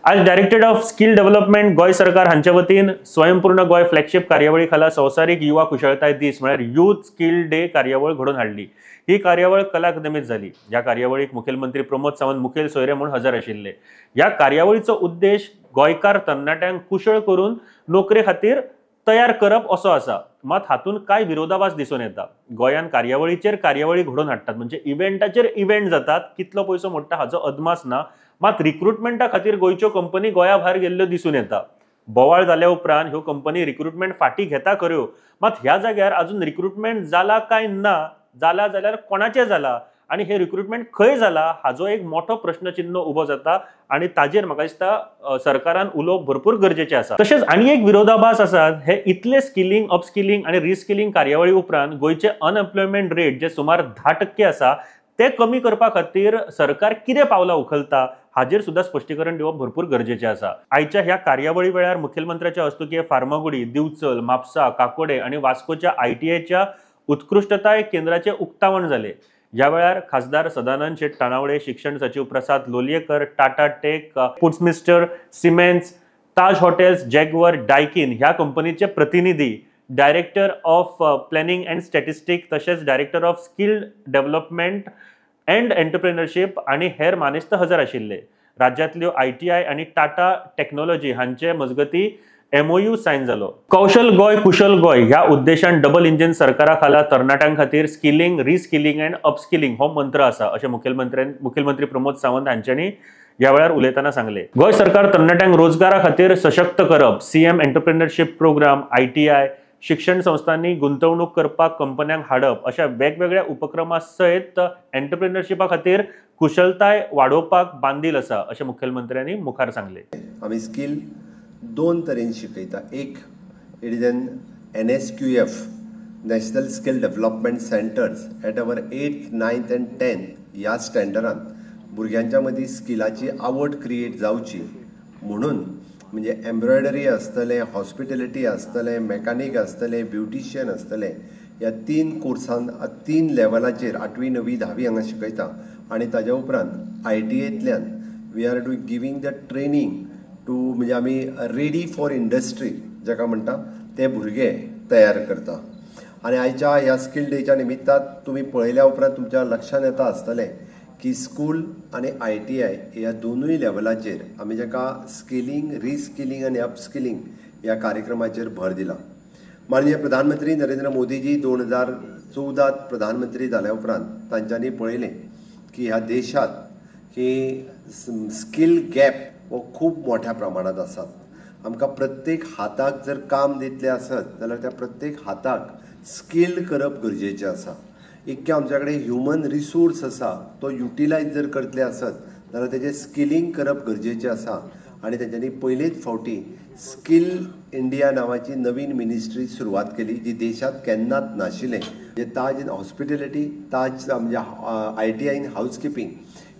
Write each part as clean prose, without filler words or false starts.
आज Directorate of Skill Development, Goa सरकार हांचे वतीन स्वयंपूर्ण गोंय फ्लॅगशीप कार्यावळी खाला संवसारीक युवा कुशळताय दीस म्हळ्यार यूथ स्किल डे कार्यावळ घडोवन हाडली. ही कार्यावळ कला अकादमीत जाली. ह्या कार्यावळीक मुखेलमंत्री प्रमोद सावंत मुखेल सोयरे म्हूण हजर आशिल्ले. ह्या कार्यावळीचो उद्देश गोंयकार तरणाट्यांक कुशळ करून नोकरे खातीर तयार करप असो आसा. मात हातूंत कांय विरोधाभास दिसून येता. गोंयांत कार्यावळीचेर कार्यावळी घडोवन हाडटात, म्हणजे इव्हेंटाचेर इव्हेंट जातात, कितलो पयसो मोडटा हाचो अदमास ना. मात रिक्रुटमेंटा खातीर गोंयच्यो कंपनी गोंया भायर गेल्ल्यो दिसून येता. बोवाळ जाल्या उपरांत ह्यो कंपनी रिक्रुटमेंट फाटी घेता खऱ्यो, मात ह्या जाग्यार अजून रिक्रुटमेंट जाला काय ना, जाला जाल्यार कोणाचें जाला आनी हे रिक्रुटमेंट खंय जाला हाजो एक मोठो प्रश्नचिन्ह उबो जाता आनी ताजेर म्हाका दिसता सरकारान उलोवप भरपूर गरजेचें आसा. तशेंच आनी एक विरोधाभास आसा, हे इतले स्किलिंग, अपस्किलिंग आनी रिस्किलिंग कार्यावळी उपरांत गोंयचे अनएम्प्लॉयमेंट रेट जे सुमार 10% आसा ते कमी करपा खातीर सरकार कितें पावलां उखलता हाजेर सुद्दां स्पश्टीकरण दिवप भरपूर गरजेचें आसा. आयच्या ह्या कार्यावळी वेळार मुखेलमंत्र्याच्या हस्तुकीं फार्मागुडी, दिवचल, म्हापसा, काकोडे आनी वास्कोच्या आयटीआयच्या उत्कृश्टताय केंद्राचें उक्तावण जालें. ह्या वेळार खासदार सदानंद शेट तानावडे, शिक्षण सचिव Prasad Lolayekar, Tata Tech, Putzmeister, Siemens, Taj Hotels, Jaguar, Daikin ह्या कंपनीचे प्रतिनिधी, Director of Planning and Statistic तशेंच Director of Skill Development and Entrepreneurship आनी हेर मानेस्त हजर आशिल्ले. राज्यांतल्यो आयटीआय आनी टाटा टेक्नॉलॉजी हांचे मजगतीं एमओयू सायन जालो. कौशल गोंय कुशल गोंय ह्या उद्देशान डबल इंजिन सरकारा खाला तरणाट्यां खातीर स्किलिंग, रिस्किलिंग अँड अपस्किलिंग हो मंत्र आसा अशें मुखेलमंत्री प्रमोद सावंत हांच्यांनी ह्या वेळार उलयतना सांगलें. गोंय सरकार तरणाट्यांक रोजगारा खातीर सशक्त करप, सीएम एंटरप्रेन्योरशीप प्रोग्राम, आयटीआय, शिक्षण संस्थांनी गुंतवणूक करपाक कंपन्यांक हाडप अशा वेगवेगळ्या उपक्रमा सयत एंटरप्रेन्योरशिपा खातीर कुशलताय वाडोवपाक बांदील आसा अशें मुखेलमंत्र्यांनी मुखार सांगलें. आमी स्किल दोन तरेन शिकयता. एक, it is an NSQF, National Skill Development Centres at our 8th, 9th and 10th ह्या स्टँडर्डान भुरग्यांच्या मदीं स्किलाची आवड क्रिएट जावची म्हणून, म्हणजे एम्ब्रॉयडरी आसतलें, हॉस्पिटॅलिटी आसतलें, मॅकानीक आसतलें, ब्युटिशियन आसतलें, ह्या 3 कोर्सान 3 लेवलाचेर 8वी, 9वी, 10वी हांगा शिकयता. आनी ताज्या उपरांत आयटीआयंतल्यान we are do giving the training to, म्हणजे आमी रेडी फॉर इंडस्ट्री जाका म्हणटा ते भुरगे तयार करता. आनी आयच्या ह्या स्किल डेच्या निमित्तान तुमी पळयल्या उपरांत तुमच्या लक्षांत येता आसतलें की स्कूल आनी आयटीआय ह्या दोनूय लेवलाचेर आमी जाका स्किलिंग, रिस्किलिंग आनी अपस्किलिंग ह्या कार्यक्रमाचेर भर दिला. माननीय प्रधानमंत्री नरेंद्र मोदीजी 2014 प्रधानमंत्री जाल्या उपरांत तांच्यांनी पळयलें की ह्या देशांत की स्किल गॅप हो खूब मोठ्या प्रमाणांत आसात. आमकां प्रत्येक हाताक जर काम दितलें आसत जाल्यार त्या प्रत्येक हाताक स्किल करप गरजेचें आसा. इतकें आमच्या कडेन ह्युमन रिसोर्स आसा तो युटिलायज जर करतले आसत जाल्यार तेजें स्किलिंग करप गरजेचें आसा. आनी तेंच्यांनी पयलेच फावटी स्किल इंडिया नांवाची नवीन मिनिस्ट्री सुरवात केली जी देशांत केन्नाच नाशिल्लें. म्हणजे ताज इन हॉस्पिटॅलिटी, ताज म्हणजे आयटीआय इन हावसकिपींग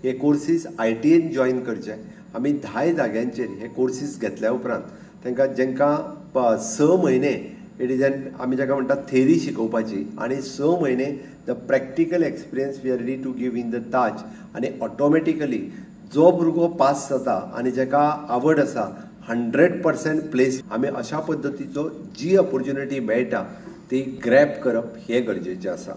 हे कोर्सीस आयटीआयन जॉयन करचे. आमी 10 जाग्यांचेर हे कोर्सीस घेतल्या उपरांत तांकां जांकां 6 म्हयने it is an आमी जाका म्हणटा थेरी शिकोवपाची आनी 6 म्हयने the practical experience we are ready to give in the Taj. आनी ऑटोमॅटिकली जो भुरगो पास जाता आनी जाका आवड आसा 100% प्लेस. आमी अशा पद्दतीचो जी ऑपॉर्च्युनिटी मेळटा ती ग्रॅप करप हें गरजेचें आसा.